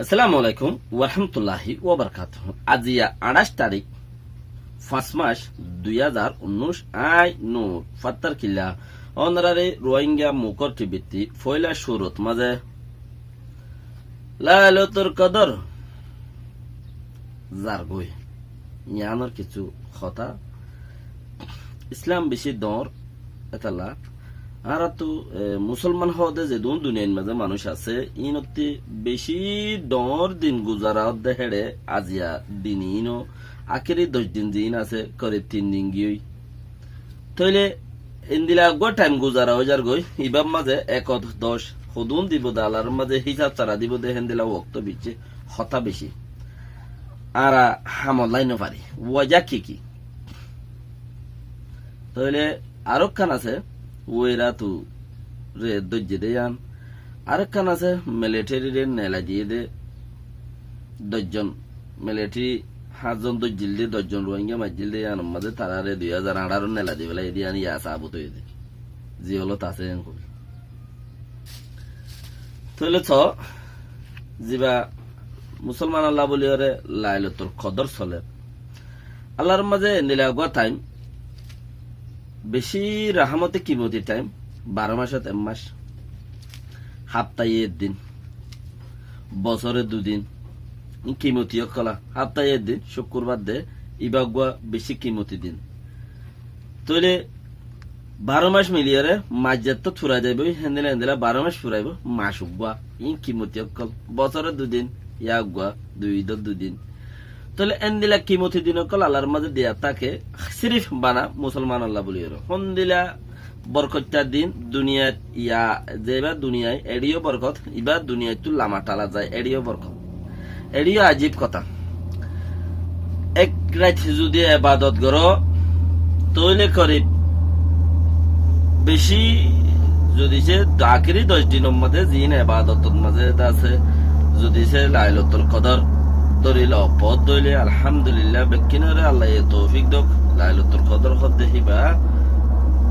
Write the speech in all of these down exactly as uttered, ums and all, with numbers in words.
Assalamu alaikum warahmatulláhi wabarakátuhu. Aziya añçáic tarík, fañs mac, dui házar unnúic, añí Nur Fattar Killa, ónorare Ruáingga mukór tibittí foóila cúrut mazé Lailatul Kodor zargói, yiánor kissú hotá. Islam bicí dhoóñr, étalla añárattu, e, musólman hoóde zedún duniyair mazé manúic asé, iínottí bicí dhoóñr din guzara ódde héçe aziya din iíno, akéri doc din ziín asé, korib tin din giyói. Tóile endila eggúa thaim guzara ói zargói, ibár mazé ekot doc hodún dibou de, Allar mazé hísab sára dibou de, héndila uoktó bicí, hotá bicí. Añára hamot lái nofarí. Wajá ki ki? Tóile arókkan asé, ueiratu re dóijje de yián. Arókkan asé, militherire nelai diyé de doc zon. Militheri háñt zon dóijjil de, doc zon Ruáingga maijjíl de, yiánor mazé taráre dui házar añçárot nelai di félaiye de, yián yián sabut óiye de. Ziyólot asé yián hoói. Tóile soó, ziba musólmanolla bóliyoré Lailatul Kodor solér. Allar mazé endila eggúa thaim, bicí rahámote kimoti thaim, baró macót ek mac, háftaye ek din, bosóre dui din, iín kimoti ókkol, háftaye ek din, cúkkurbar de, ibá eggúa bicí kimoti din. Tóile baró mac miliyóre mac zettó fúrai zaibói, héndila héndila baró mac fúraibóu, mac uggúa, iín kimoti ókkol, bosóre dui din, yá uggúa, dui idor dui din. Tóile héndila kimoti din ókkol Allar mazé diya táke, sirif bana musólmanolla bóliyoré. Héndila borkoitta din duniyait, yá, ze ibá duniyai, eçiyó borkot, ibá duniyaittú lama tala zai, eçiyó borkot. Eçiyó ajib kotá. Ek rait zudi ebadot goró, tóile korib bicí, zudi se akéri doc dinor mazé ziín ebadotor mazé de asé, zudi se Lailatul Kodor dóri lo, foót dóile, alhamdulillah, bekkúnoré Allaye toufik douk, Lailatul Kodor hoódde híba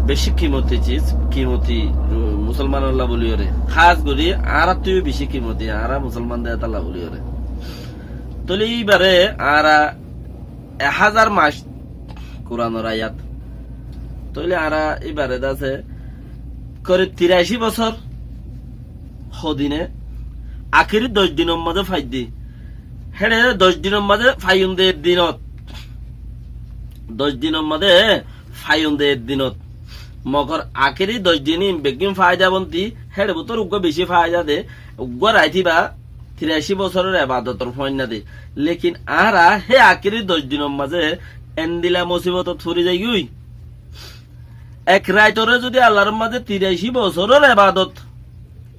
bicí kimoti ciz, kimoti, musólmanolla bóliyoré. Hás gorí añárattú yó bicí kimoti, añára musólman de étalla bóliyoré. Tóile íbaré añára ek házar mac, Kuranor ayat. Tóile añára íbaré de asé korib tirací bosór hodine akéri doc dinor mazé faidde. Héçe doc dinor mazé faiyum de ek dinot. Doc dinor mazé faiyum de ek dinot. Mogor akéri doc din iín beggín faida bonti, héçe bútore uggúa bicí faida de, uggúa rait íba tirací bosóror ebadotor fuainna de. Lekin añára hé akéri doc dinor mazé endila musibotot fori zaigói. Ek raitoré zudi Allar mazé tirací bosóror ebadot,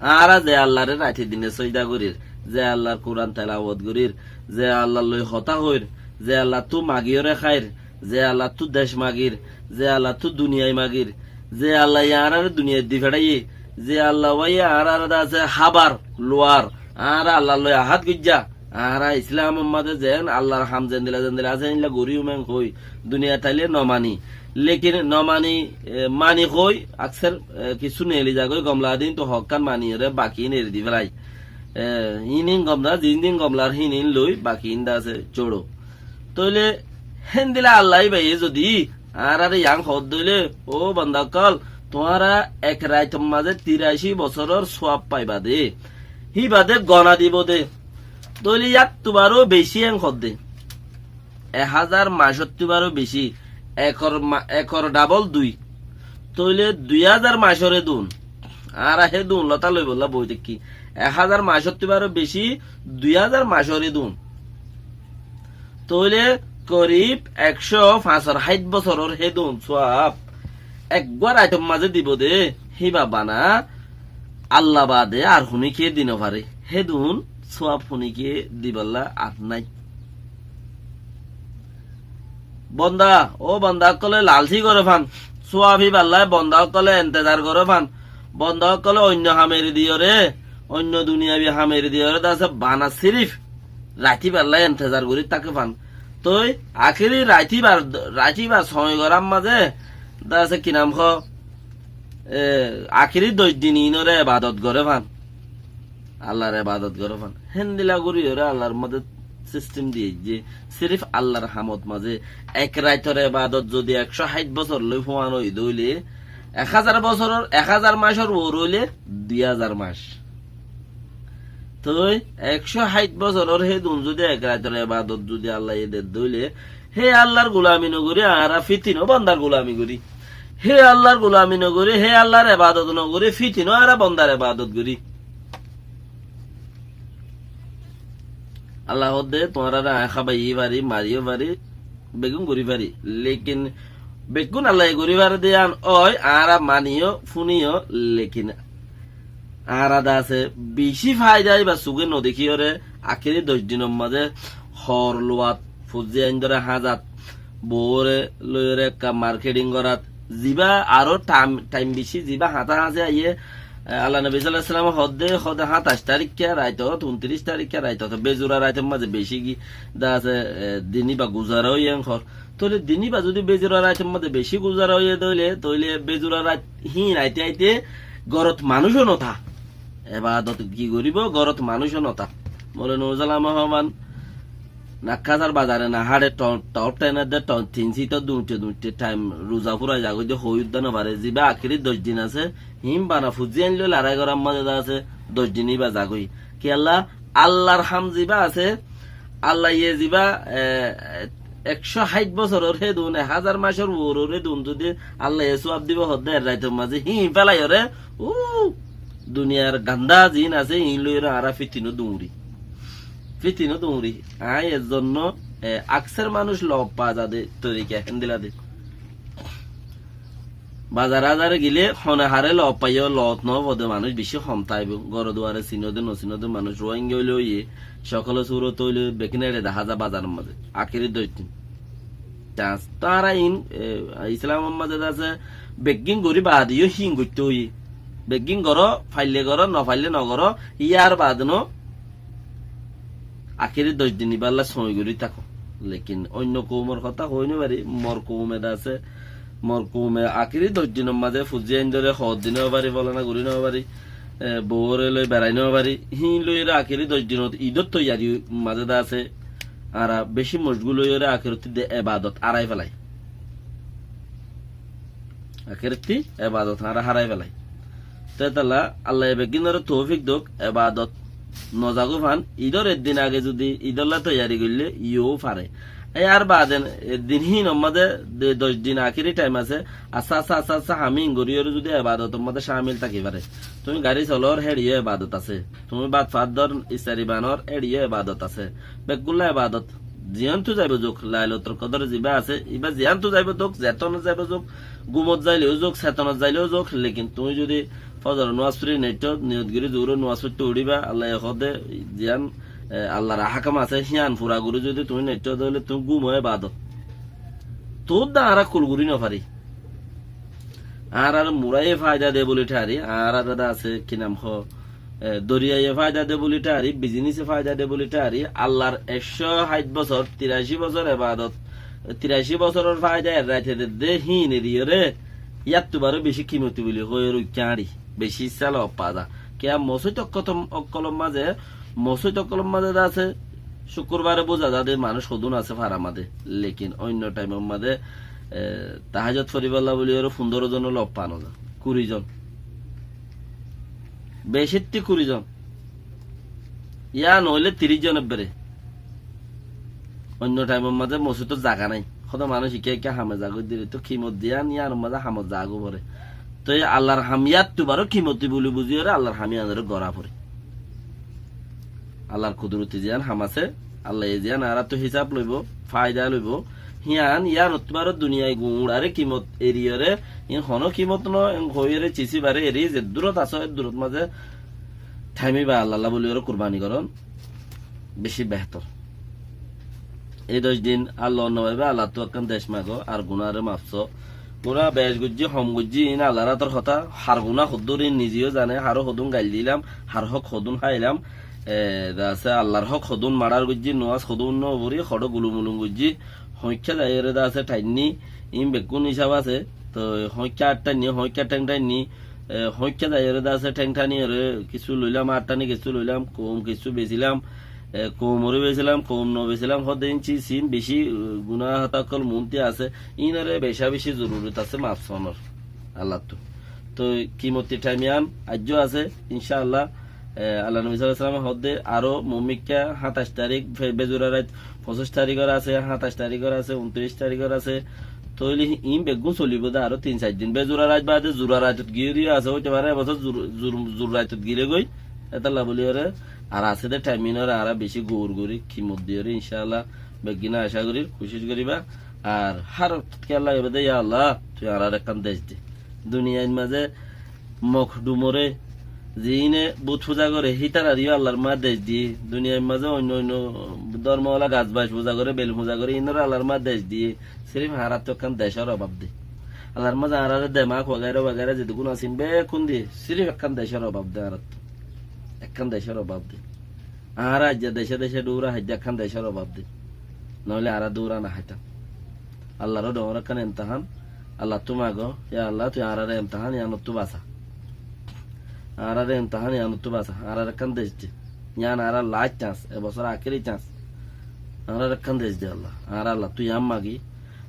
añára ze Allaré raite dine sóida gorír, ze Allar Kuran telawot gorír, ze Allar loi hotá hoir, ze Allattú magiyóre háir, ze Allattú dec magir, ze Allattú duniyai magir, ze Allaye añáráre duniyait di feçáiye, ze Allaye añáráre de asé hábar luar, añára Allar loi ahát goijjá, añára Islamor mazé zeén Allar ham zendila zendila asé héndila goríyum en hoói, duniyait aile nomani. Lekin nomani, e, mani hoói, aksar, e, kissú neeli zagói, gomla din to hokkán maniyoré bakiín eri di félai. E, iín iín gomla, ziín din gomlar híin iín loi, bakiín de asé cóço. Tóile héndila Allaye baiye zudi añáráre yián hoódde óile, ó banda ókkol, tuáñra ek raitor mazé tirací bosóror suab faiba de. Híba de gona dibou de. Tóile yáttu baró bicí en hoódde. Ek házar macottú baró bicí. Ekor ma-, ekor dhabol dui. Tóile dui házar macoré dun. Añára hé dun lotá loibolla boi táikki. Ek házar macottú baró bicí, dui házar macoré dun. Tóile korib ekcó fañsor háit bosóror hédun suab eggúa raitor mazé dibou de, híba bana Alla baade ar honíkiye di nofaré. Hédun suab honíkiye dibálla ar nái. Bonda, ó bonda ókkole lalcí goré fán, suab híballá bonda ókkole entezar goré fán, bonda ókkole oinno ham eri diyoré, oinno duniyabi ham eri diyoré de asé bana sirif raitibálla entezar gorí táke fán. Toi akéri raitibár, raitibár soñi gorár mazé de asé ki nam hoó, e, akéri doc din iínoré ebadot goré fán. Allar ebadot goró fán. Héndilla gorí óre Allar mazé sistem diyé ze, sirif Allar hamot mazé ek raitor ebadot zodi ekcó háit bosór loi fuán ói dóile, ek házar bosóror, ek házar macór uore óile dui házar mac. Toi ekcó háit bosóror hédun zodi ek raitor ebadot zodi Allaye de dóile, hé Allar gulami no gorí, añára fitino bondar gulami gorí. Hé Allar gulami no gorí, hé Allar ebadot no gorí, fitino añára bondar ebadot gorí. Allah hoódde, tuáñrare añí hábaiyó fari, maríyo fari, beggún gorí fari. Lekin beggún Allaye gorí fare de yían ói, añára maníyo, fúniyo, lekin añára de asé bicí faida íba sugé no dekíyore, akéri doc dinor mazé hoor luwat fuzzí aindóre házat, bouwóre loiyóre ekka marketing gorát, zibá aró thaim, thaim bicí, zibá hañtá hañsé aiyé, e, Allah nobi sallallahu alaihi wasallam hoódde, hoódde háñtaic tarikká raitot, untiríc tarikká raitot, bezura raitor mazé bicí ki, de asé, e, din íba guzara óiye en hoór. Tóile din íba zodi bezura raitor mazé bicí guzara óiye dóile, tóile bezura rait híin aite aite górot manúic ó no tá. Ebadot ki goríbo, górot manúic ó no tá. Moulovi Nurul Islam hoó fán, Nakkásar bazare no háçe, to-, top ten edde to-, tin sítot duñtte duñtte thaim ruza fúrai zagói de, hoói uddá no fare. Zibá akéri doc din asé, híin bana fuzzí ain loi larái gorár mazé de asé, doc din íba zagói. Kiyólla, Allar ham zibá asé, Allaye zibá, e, ekcó háit bosóror hédun, ek házar macór uoror hédun zodi Allaye suwab dibo hoódde ek raitor mazé, híin félaiyoré, u, duniyar gandá ziín asé, híin loiyóre añára fitino duñrí. Fitino duñrí. Añí ezzonno, e, akser manúic loot fa zade torika héndilla de. Bazar azare gile hone haré loot faiyó, loot no fode manúic bicí hom táibo. Góro duare sinóde no sinóde manúic, Ruáingga óile óiye, cokóle surot óile bekkín eçe dahá za bazaror mazé. Akéri doc din. Chans. Tará in, e, Islamor mazé de asé, beggín gorí baade yó híin goittó óiye. Beggín goró, faille goró, no faille no goró, yar baade no, akéri doc din ibálla sói gorí táko. Lekin oinno koumor hotá hoói no fari, mor koume de asé, mor koume akéri doc dinor mazé fuzzí aindóre hoor di no fari, folana gorí no fari, e, bouwóre loi berai no fari, híin loiyóre akéri doc dinot idor toiyari mazé de asé, añára bicí mocgul óiyoré akérottí de ebadot arai félai. Akérottí ebadot añára hárai félai. Te tolla Allaye beggúnoré toufik douk, ebadot no zagói fán, idor eddin age zudi idolla toiyari goille yó fare. Yar baade eddin híinor mazé de doc din akéri thaim asé, assá, assá, assá, assá, ham íin goríyoré zudi ebadotor mazé cámil táki fare. Tuñí garí solor, héçe yó ebadot asé. Tuñí bát fat dór, iftari banor, héçe yó ebadot asé. Beggúlla ebadot. Ziyántu zaibou zouk, Lailatul Kodor zibá asé, ibá ziyántu zaibou zouk, zetónot zaibou zouk, gúmot zaileyó zouk, setónot zaileyó zouk, lekin tuñí zudi fozoror nomaz fori naittó, niyot gorí zuhuror nomaz foittó uçíba, Allaye hoóde ziyán, e, Allar ahkam asé, híyan fura gorí zudi tuñí naittó dóile tuñí gúmo ebadot. Tuñí de añára kul gorí no fari. Añárar muraye faida de buli thari, añárar de asé, ki nam hoó, e, doriyaye faida de buli thari, bizinise faida de buli thari, Allar ekcó háit bosór, tirací bosór ebadot, tirací bosóror faida ek raite de, de híin eriyoré, yáttu baró bicí kimoti buli hoiyóre uikká añçi, bicí issá loot fa za. Kiyá mosóit okkolom-, okkolor mazé, mosóit okkolor mazé de asé, cúkurbare buzá za de manúic hodún asé fara mazé. Lekin oinno thaimor mazé, e, tahajjud foribálla buli óre fundóro zon loot fa no za. Kuri zon. Becittí kuri zon. Yá noóile tiríc zon ebbere. Oinno thaimor mazé mosóitot zaga nái. Hoto manúic ikká ikká hame zagói dile to kimot ziyán, yíanor mazé hamot zagói fore. Toi Allar ham yáttu baró kimoti buli buzíyoré Allar ham yíanoré gorá fore. Allar kuduroti ziyán ham asé, Allaye ziyán añárattú hísab loibou, faida loibou, híyan yíanottú baró duniyai guñçaré kimot eriyoré, in honó kimot no, in hoiyóre cisí baré eri, zeddúrot asó, eddúrot mazé thaim íba Allalla buli goró kurbani gorón, bicí behtor. Ei doc din ar loon no faiba, Allattú ekkán dec mago, ar gunáre maf só. Guná bec goijjí, hom goijjí, iín Allar átor hotá. Har guná hoddúr iín nize yó zane, haró hodún gail dilam, har hók hodún háilam. E, de asé, Allar hók hodún maçar goijjí, nomaz hodún no fori, hoçé gulum-ulum goijjí, hoikká zaiyóre de asé thainní, iín bekkún hísab asé. Toi hoikká añth thainní, hoikká théng thainní, E, hoikká zaiyóre de asé, théng thaniyóre kissú loilam, ar thani kissú loilam, koum kissú besilam, e, koumoré besilam, koum no besilam, hódde inci sin beci, e, guná hotá ókkol muúnti asé, inoré beca beci zorurot asé maf sonor Allattu. Toi kimotti thaim iyan aijjó asé, incá Allah, e, Allar nobi sallallahu alaihi wasallam hódde aró muúmikká háñtaic tarík, fe-, bezura rait foñsíc taríkor asé, háñtaic taríkor asé, untiric taríkor asé, tóile iín beggún solibó de aró tin sair din. Bezura rait baade zura raitot giyóre asé, óite fare e bosór zur, zur, zur raitot giré goi. Étalla bóliyoré ar asé de thaim inoré añára beci gour gorí, kimot diyoré, incá Allah, beggúne acá gorír, kucíc goríba. Ar hár októ kiyá lagibó de, ya Allah, tui añárar ekkán dec de. Duniyair mazé Mok dhumoré, ziíne but fúza goré, hítararé yó Allar mazé dec diyé. Duniyair mazé oinno oinno dórmo ola gas bac fúza goré, bel fúza goré, iínoré Allar mazé dec diyé. Sirif añárattú ekkán decór obab de. Allar mazé añáráre demak wagaira wagaira zedukkún asé bekkún diyé. Sirif ekkán decór obab de añárattú. Ekkán decór obab de. Añára aijja decé decé dhuura haijja ekkán decór obab de. Noóile añára dhuura no háitam. Allaró dhoóñr ekkán emtahán, Allattú mago, ya Allah, tui añáráre emtahán yíanottú basa. Añáráre emtahán yíanottú basa. Añáráre ekkán dec de. Yían añárar last chance, e bosór akéri chance. Añáráre ekkán dec de Allah. Añára Allattú yían magi.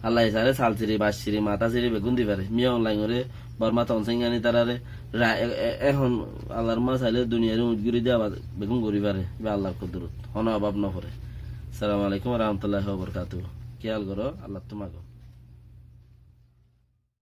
Allah isaré sal siri, bac siri, matá siri beggún di fare. Min Aung Hlaing oré Bormá Thein Sein iín ítararé ra-, e-, e-, ehón Allar mazé sailé duniyairé uñc gorí diya bad beggún gorí fare. Ibá Allar kudurot. Honó obab no foré. Assalamu alaikum wa rahmatullahi wa barakatuhu. Kiyal goró, Allattú mago.